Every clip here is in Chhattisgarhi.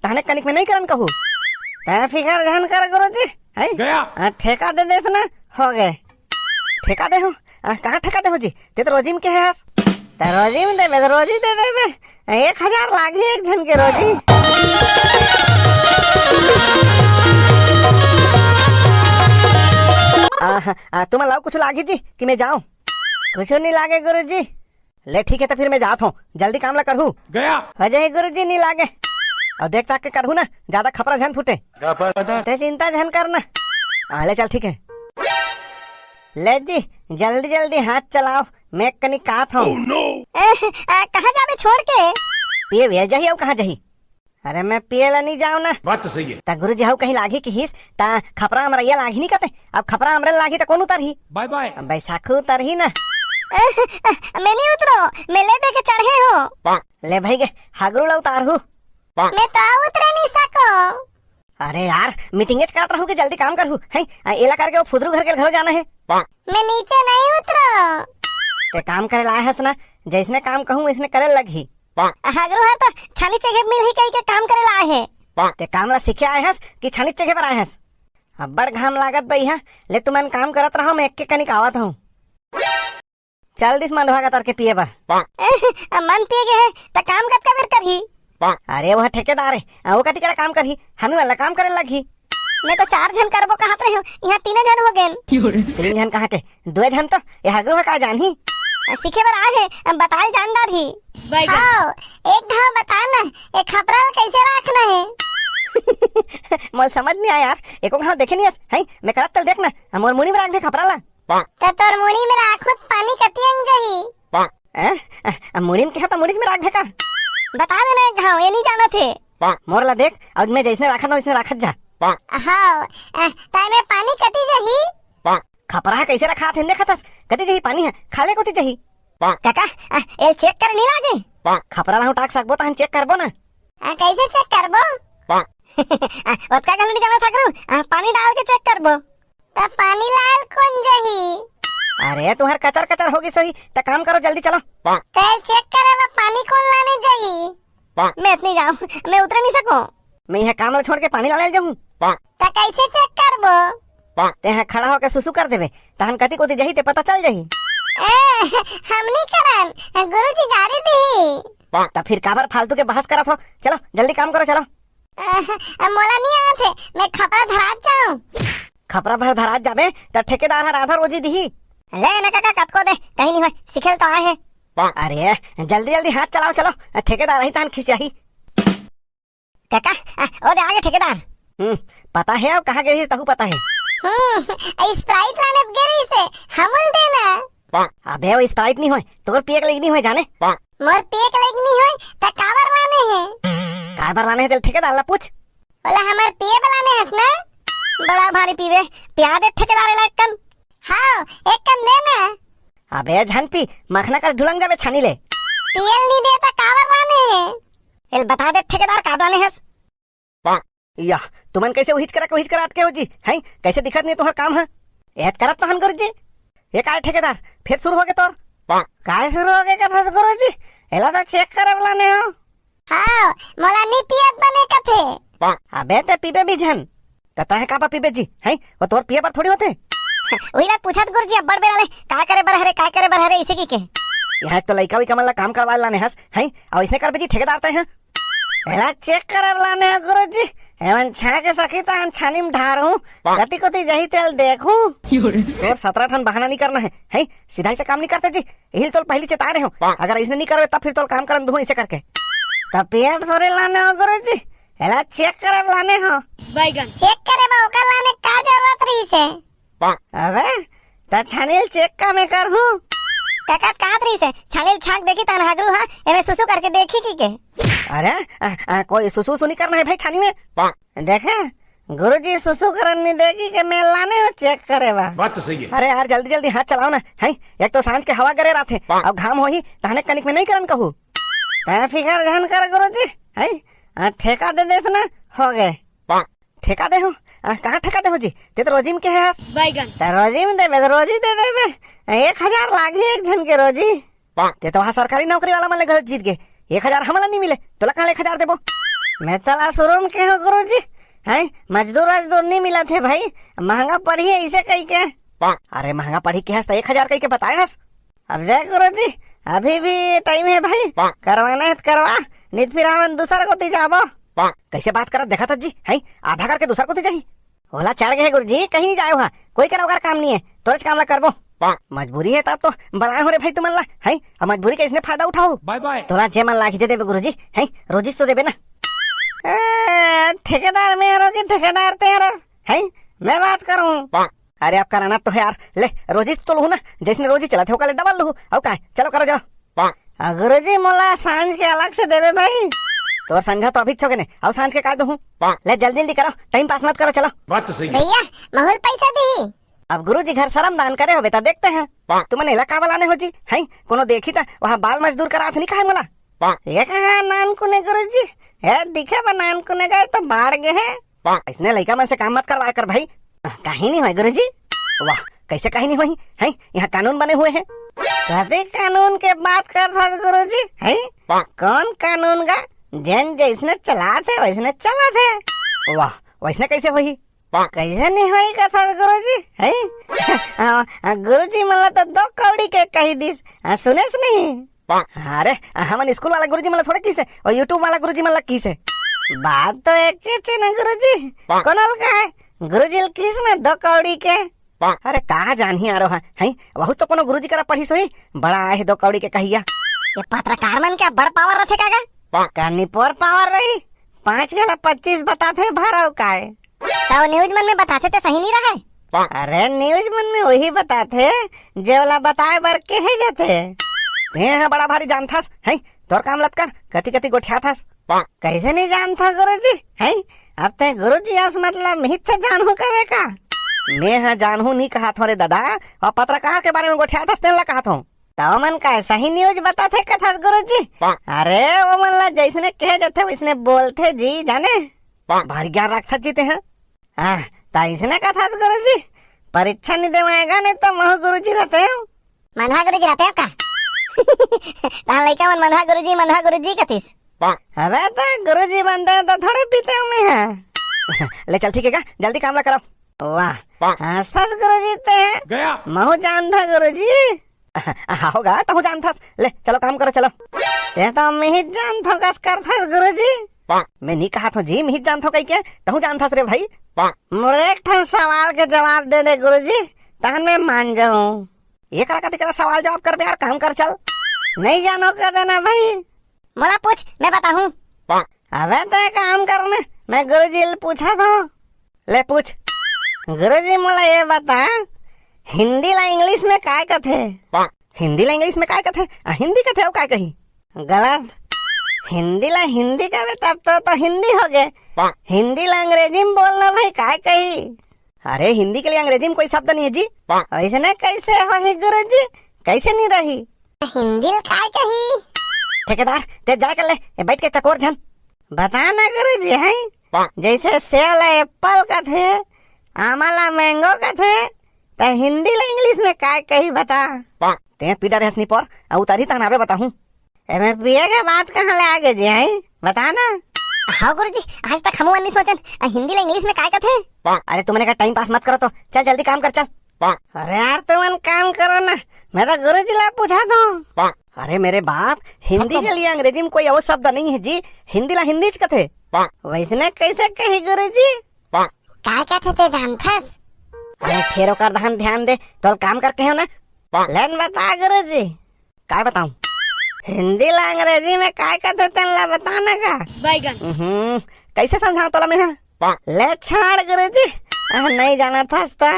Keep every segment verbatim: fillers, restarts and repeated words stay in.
तहने कनिक में नहीं करन कहू। तै फिकर झन कर गुरुजी, है? गया। आ, ठेका दे देस ना, हो गए। ठेका दे हूँ। आ, कहाँ ठेका दे हो जी? ते तो रोजी में के हस। त रोजी में देबे, त रोजी दे देबे। एक हजार लागही एक झन के रोजी। आ, आ, तुमन ला कुछ लागही जी कि मैं जाऊं? कुछ नहीं लागे गुरुजी। ले ठीक है, तो फिर मैं जात हूँ, जल्दी काम ला करहू। गया। हो जाही गुरुजी, नहीं लागे। और देख ताक के करहू ना, ज्यादा खपरा झन फूटे। ते चिंता झन करना। आ, ले चल, ठीक है। ले जी, जल्दी जल्दी हाथ चलाओ, मैं कनी कात हूँ। Oh no! ए, आ, कहाँ जाबे छोड़ के? पिए वेल जाही, अउ कहाँ जाही? अरे मैं पिए ला नहीं जाऊँ ना। बात तो सही है। त गुरुजी हऊ कहीं लागही किहिस, त खपरा अमरैया लागही नहीं कते। अब खपरा अमरैया लागही त कौन उतरही? बाय बाय। अब बैसाखू उतरही ना। ए, ए, मैं नहीं उतरो, मैं ले दे के चढ़े हो। ले भाई के, हगरू ला उतारहू। मैं तो उतरे नहीं सको। अरे यार, मीटिंग करत रहू कि जल्दी काम करहू, हैं? आ, एला करके वो फुदरू घर के घरो जाना है। मैं नीचे नहीं उतरो। ते काम करे लाए हस ना, जैसने काम कहूँ वैसने करे लगही। हगरू हर तो छानी चेघे मिलही कही के काम करे लाए है। ते काम ला सीखे आए हस कि छानी चेघे बर आए हस? अब्बड़ घाम लागत बई है, ले तुमन काम करत रहो, मैं एक के कनिक आवत हूँ। चल दिस मंदवा का तरके पिए बर। अब मन पिए गे है, त काम कतका बेर करही? अरे, वह ठेकेदार है, आ, वो कति करा काम करही, हमी वाला काम करे लगही। मैं तो चार झन करबो कहत रहे हूँ, यहाँ तीने झन हो गेन। तीन झन कहाँ के, दो झन तो, ये हगरू है का जानही? सीखे बर आए है, बताल जान डारही। बैगन। हाँ, एक घाव बता ना, एक खपरा ला कैसे रखना है? मोल समझ नहीं आया यार, एको घाव देखे नहीं हस, हैं? मैं करत तल देख ना, मोर मुड़ी में राख दे खपरा ला। त तोर मुड़ी में राखहूं त पानी कति अंग जाही? हैं? अ, अ, मुड़ी में कहा त मुड़ी में राख दे का? बता देना एक घाव, ये नहीं जानत हे। मोर ला देख, अब मैं जैसने राखत हूँ, वैसने राखत जा। हाँ, अ, ताय में पानी कति जाही? खपरा ह कैसे रखात हे, देखत हस? कति जाही पानी ह? खाल्हे कोती जाही। काका, अ, एल चेक करे नहीं लागे? खपरा ला हूँ टाक सकबो, तहन चेक करबो ना। अ, कैसे चेक करबो? अ, ओतका घलो नहीं जाना सकरू, अ, पानी डाल के चेक करबो। त पानी लाल कौन जाही? अरे, तुहर कचर कचर होगिस होही, त काम करो, जल्दी चलो। तेल चेक करे बर पानी कौन लाने जाही? मैं इतनी जाऊं, मैं उतरे नहीं सकूं। मैं यह काम ला छोड़ के पानी ला ले जाऊं। त कैसे चेक करबो? ते यहाँ खड़ा होके सुसु कर देबे, तहन कति कोती जाही ते पता चल जाही। ए, हम नहीं करन, गुरुजी गारी दिही। त फिर काबर फालतू के बहस करत हो? चलो, जल्दी काम करो, चलो। अ, मोला नहीं आथे, मैं खपरा धरात जाऊं। खपरा भर धरात जाबे, त ठेकेदार हर आधा रोजी दिही। ले ना काका, कतको दे, कहीं नहीं होय, सिखेल तो आए है। अरे, जल्दी जल्दी हाथ चलाओ, चलो, ठेकेदार ही तहन खिसियाही। काका, अ, ओ दे आगे ठेकेदार। हम्म, पता है, अब कहाँ गे रही, तहू पता है। हम्म, Sprite लाने गे रही से, हमल देना। अबे, वो Sprite नहीं होय, तोर पिए के लइक नहीं होय जाने। मोर पिए के लइक नहीं होय, त काबर लाने है? काबर लाने है, तेल ठेकेदार ला पूछ। ओला हमर पिए बर लाने हस ना? बड़ा भारी पीबे, पिया दे ठेकेदार ला एक कन। हाँ, एक कन दे ना। अबे झन पी, मखना का ढुलंग जाबे छानी ले। पियल नहीं दे त काबर लाने है? एल बता दे ठेकेदार, काबर लाने हस? या, तुमन कैसे उहिच करा के उहिच करा अटके हो जी, हैं? कैसे दिखत नहीं तुहर काम है? एत करत तहन कर जी। ये काय ठेकेदार, फिर शुरू हो गए तोर? काय शुरू हो गए कर गुरु जी? एला तो चेक करे वाला नहीं हो। हाँ, मोला नहीं पियत बने कथे। अबे ते पीबे भी झन। त तहे का पा पीबे जी, हैं? वो तोर पिए पर थोड़ी होते। उही ला पूछत गुरु जी, अब्बड़ बेरा ले, काय करे बर हरे, काय करे बर हरे, इसे की के? यहाँ तो लइका उइका मन ला काम करवा लाने हस, हैं? और इसने कर जी ठेकेदार तय है। एला चेक करे वाला ने गुरु जी, एमन छा के सखी त हम छानी में ढार हूँ, कति कोती जही तेल देखू। तोर सतरा ठन बहाना नहीं करना है, हैं? सीधा ही से काम नहीं करते जी, यही तो पहली चेता रहे हो। अगर इसने नहीं करवे तब फिर तो काम करन दूँ इसे करके। तब पेट थोड़े लाने हो गुरु जी, एला चेक करे लाने हो। बैगन। चेक करे बा ओकर लाने का जरूरत रही से? अबे, त छानील चेक का मैं कर हूँ? काका कात रही से, छानील छाक देखी तहन हगरू हा, एमे सुसु करके देखी की के? अरे, आ, आ, कोई सुसु सुनी करना है भाई छानी में। देखे, गुरुजी सुसु करन नहीं देखी के मैं लाने हो चेक करे बा। बात तो सही है। अरे यार, जल्दी जल्दी हाथ चलाओ ना, हैं? एक तो सांझ के हवा करे रहते, अब घाम होही, तहने कनिक में नहीं करन कहू। तै फिकर झन कर गुरुजी, हैं? आ, ठेका दे देस ना, हो गए। ठेका दे हो? आ, कहाँ ठेका दे हो जी? ते तो रोजी में के है हस। बैगन। त रोजी में देबे, त रोजी दे देबे। एक हजार लागही एक झन के रोजी। ते तो वहाँ सरकारी नौकरी वाला मन ले घलो जीत गे। एक हजार हमला नहीं मिले, तोला कहाँ ले एक हजार देबो? मैं तला शुरू में के हो गुरुजी, हैं? मजदूर वजदूर नहीं मिलत हे भाई, महंगा पड़ही हे इसे कही के। अरे महंगा पड़ही के हस त एक हजार कही के बताए हस। अब देख गुरुजी, अभी भी टाइम हे भाई, करवाना हे त करवा, नहीं त फिर हमन दूसर कोती जाबो। कैसे बात करत देखत हस जी, हैं? आधा करके दूसर कोती जाही। ओला चढ़ गए गुरुजी, कहीं नहीं जाए हुआ, कोई करा ओकर काम नहीं हे, तोरेच काम ला करबो। मजबूरी हे तब तो बनाए हो रे भाई तुमन ला, हैं? अब मजबूरी के इसने फायदा उठाओ। बाय बाय। तोला जे मन लागी दे देबे गुरुजी, हैं? रोजिस तो देबे ना। ए, ठेकेदार मैं हरो कि ठेकेदार ते हरो, हैं? मैं बात करूं। अरे अब कराना तो हे यार, ले रोजिस तो लूहू ना, जैसने रोजी चलत हे ओकर ले डबल लूहू। अउ काय, चलो करो जाओ। अ, गुरुजी मोला सांझ के अलग से देबे भाई। तोर संझा तो अभी छोके ने, अउ सांझ के काय दूहू? ले जल्दी जल्दी करो, टाइम पास मत करो, चलो। बात तो सही है। भैया, महूल पैसा दी। अब गुरुजी घर शर्म दान करे होबे त देखते हैं। तुमन एला का बलाने हो जी, हैं? कोनो देखी त वहाँ बाल मजदूर करात नहीं कहे मोला। ये कहाँ नानकुन हे गुरुजी? हे दिखे बा नानकुन हे, गए तो बाढ़ गए हैं। इसने लइका मन से काम मत करवाया कर भाई। कहीं नहीं होय गुरुजी। वाह, कैसे कहीं नहीं होही? हैं, यहाँ कानून बने हुए हैं। कते कानून के बात करत हस गुरुजी? हैं? कौन कानून गा? जेन जैसने चलात हे वैसने चलात हे। वाह, वैसने कैसे होही? कैसे नहीं होही कथस गुरुजी? हैं? आ, आ, गुरुजी मन ला तो दो कौड़ी के कही दिस। आ, सुनेस नहीं? अरे, हमन स्कूल वाला गुरुजी मन ला थोड़े किसे, अउ YouTube वाला गुरुजी मन ला किसे। बात तो एके चे ना गुरुजी। कोन ल कहे? गुरुजी ल किस ना दो कौड़ी के। अरे, का जानही आरो हा, हैं? वहू तो कोनो गुरुजी करा पढ़िस होही, बड़ा आए हे दो कौड़ी के कहिया। ये पत्रकार मन के बड़ पावर रथे का गा? का निपोर पावर रही? पाँच घला पच्चीस बताथे भरव काय। त वो न्यूज मन में बताथे ते सही नहीं रहे? अरे न्यूज मन में वही बताथे, जे ओला बताए बर केहे जाथे। ते ह बड़ा भारी जानथस, हैं? तोर काम लत कर, कति कति गोठियाथस। कैसे नहीं जानथा गुरुजी, हैं? अब ते गुरुजी अस मतलब मिहित से जानहू कबे का? मैं ह जानहू नहीं कहत हों रे दादा, अउ पत्रकार के बारे में गोठियाथस तेन ला कहत हों। त ओमन का सही न्यूज बताथे कथस गुरुजी? अरे ओमन ला जैसने कहे जाथे वैसने बोलथे जी, जाने। भारी ज्ञान रखथस जी ते ह। हाँ, त अइसने कथस गुरुजी, परीक्षा नहीं देवाएगा नहीं तो महू गुरुजी रहते हो। मनहा गुरुजी रहते हो का? तहां लइका मन मनहा गुरुजी, मनहा गुरुजी कथिस। अबे त गुरुजी बनते तो थोड़े पीते हूँ मैं, हाँ। ले चल ठीक हे का, जल्दी काम ला करब। वाह, हंसथस गुरुजी ते। गया। महू जानथा गुरुजी। हाँ, होगा, तहूँ जानथस। ले, चलो काम करो, चलो। ते तो मिहित जानथो कस करथस गुरुजी। मैं नहीं कहत हों जी, मिहित जानथो कही के, तहूँ जानथस रे भाई। मोर एक ठन सवाल के जवाब दे दे गुरुजी, तहन मैं मान जाऊं। ये करा कति करा सवाल जवाब करबे यार, काम कर चल। नहीं जानो कह देना भाई। मोला पूछ, मैं बताहूँ। अबे तो एक काम कर ना, मैं गुरुजी ले पूछा था। ले पूछ। गुरुजी मोला ये बता, हिंदी ला इंग्लिश में काय कथे? हिंदी ला इंग्लिश में काय कथे? आ, हिंदी कथे, अउ काय कही? गलत। हिंदी ला हिंदी कहे तब तो, तो हिंदी हो गए। हिंदी ला अंग्रेजी में बोलना भाई, काय कही? अरे हिंदी के लिए अंग्रेजी में कोई शब्द नहीं है जी। ऐसने कैसे होही गुरुजी? कैसे नहीं रही? हिंदी ल काय कही? ठेकेदार, ते जाए कर ले, ये बैठ के चकोर झन। बता ना गुरुजी, हैं? जैसे सेव ला एप्पल कथे, आमा ला मैंगो कथे, त हिंदी ला इंग्लिश में काय कही बता? ते पी डरे हस निपोर, अउ उतारी तहन आबे बताहूँ। एमे पिए के बात कहाँ ले आगे जी, हैं? बता ना। हाँ गुरुजी, आज तक हमू मन नहीं सोचन, आ हिंदी ला इंग्लिश में काय कथे? अरे तुमने का टाइम पास मत करो तो, चल जल्दी काम कर चल। अरे यार तुमन काम करो ना, मैं तो गुरुजी ला पूछा था। अरे मेरे बाप, हिंदी के लिए अंग्रेजी में कोई और शब्द नहीं है जी, हिंदी ला हिंदी च कथे। वैसने कैसे कही गुरुजी? काय कथे ते जानथस? अरे फेर ओकर दहन ध्यान दे, तोल काम करके हो ना। लेन बता गुरुजी। काय बताऊं? हिंदी ला अंग्रेजी में काय कथे तेन ला बता ना का? बैगन। हम्म, कैसे समझाऊं तोला मैं? ले छाड़ गुरुजी, आ, नहीं जानथस त।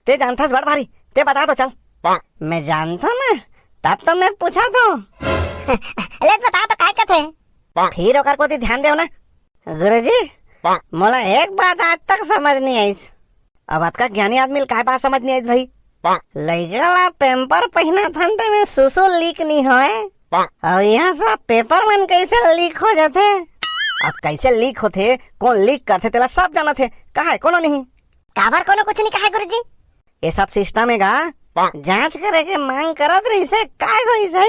ते जानथस बड़ भारी, ते बता तो चल। मैं जानथो ना, तब तो मैं पूछा तो। ले बता तो काय कथे? फिर ओकर कोती ध्यान देव ना। गुरुजी, मोला एक बात आज तक समझ नहीं आइस। अब अतका ज्ञानी आदमी ल काय बात समझ नहीं आइस भाई? लइका ला पैम्पर पहिनाथन ते में सुसु लीक नहीं होए। अब यहाँ सब पेपर मन कैसे लीक हो जाथे? अब कैसे लीक होथे, कौन लीक करथे, तेला सब जानत हे। कहा है कोनो नहीं? काबर कोनो कुछ नहीं कहा गुरुजी? ये सब सिस्टम हे गा। जांच करे के मांग करत रहिसे, काय होइस है?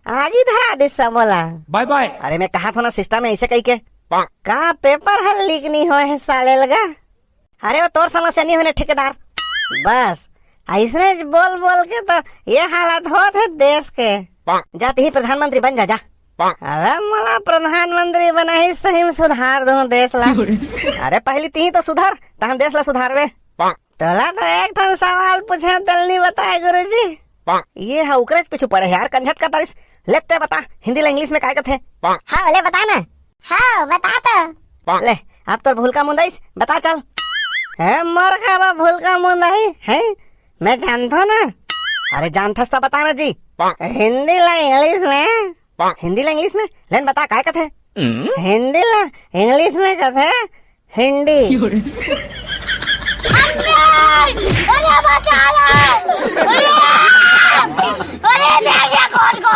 आगी धरा दिस सबो ला। बाय बाय। अरे मैं कहा था ना सिस्टम है ऐसे कही के। का पेपर ह लीक नहीं होए हे साले लगा? अरे वो तोर समस्या नहीं होने ठेकेदार, बस ऐसने बोल बोल के तो ये हालत होत हे देश के। जा तिही प्रधानमंत्री बन जा, जा। अरे मोला प्रधानमंत्री बनाही सही में सुधार दूं देश ला। अरे पहली तिही तो सुधार, तहन देश ला सुधारवे। तोला तो एक ठन सवाल पूछे तेल नहीं बताए गुरुजी। ये हा उकरेच पीछू पड़े हे यार, कंझट का तारिस। ले ते बता, हिंदी ला इंग्लिश में काय कथे? हाँ, ले बता ना। हाँ, बता तो। ले, अब तोर भूलका मुंदाइस, बता चल। हे मोर खाबा भूलका मुंदाई, हे? मैं जानथो ना। अरे जानथस तो बता ना जी। हिंदी ला इंग्लिश में। हिंदी ला इंग्लिश में? लेन बता काय कथे? हिंदी ला इंग्लिश में कथे हिंडी। अरे बचा ले। अरे, अरे देख ये कौन कौन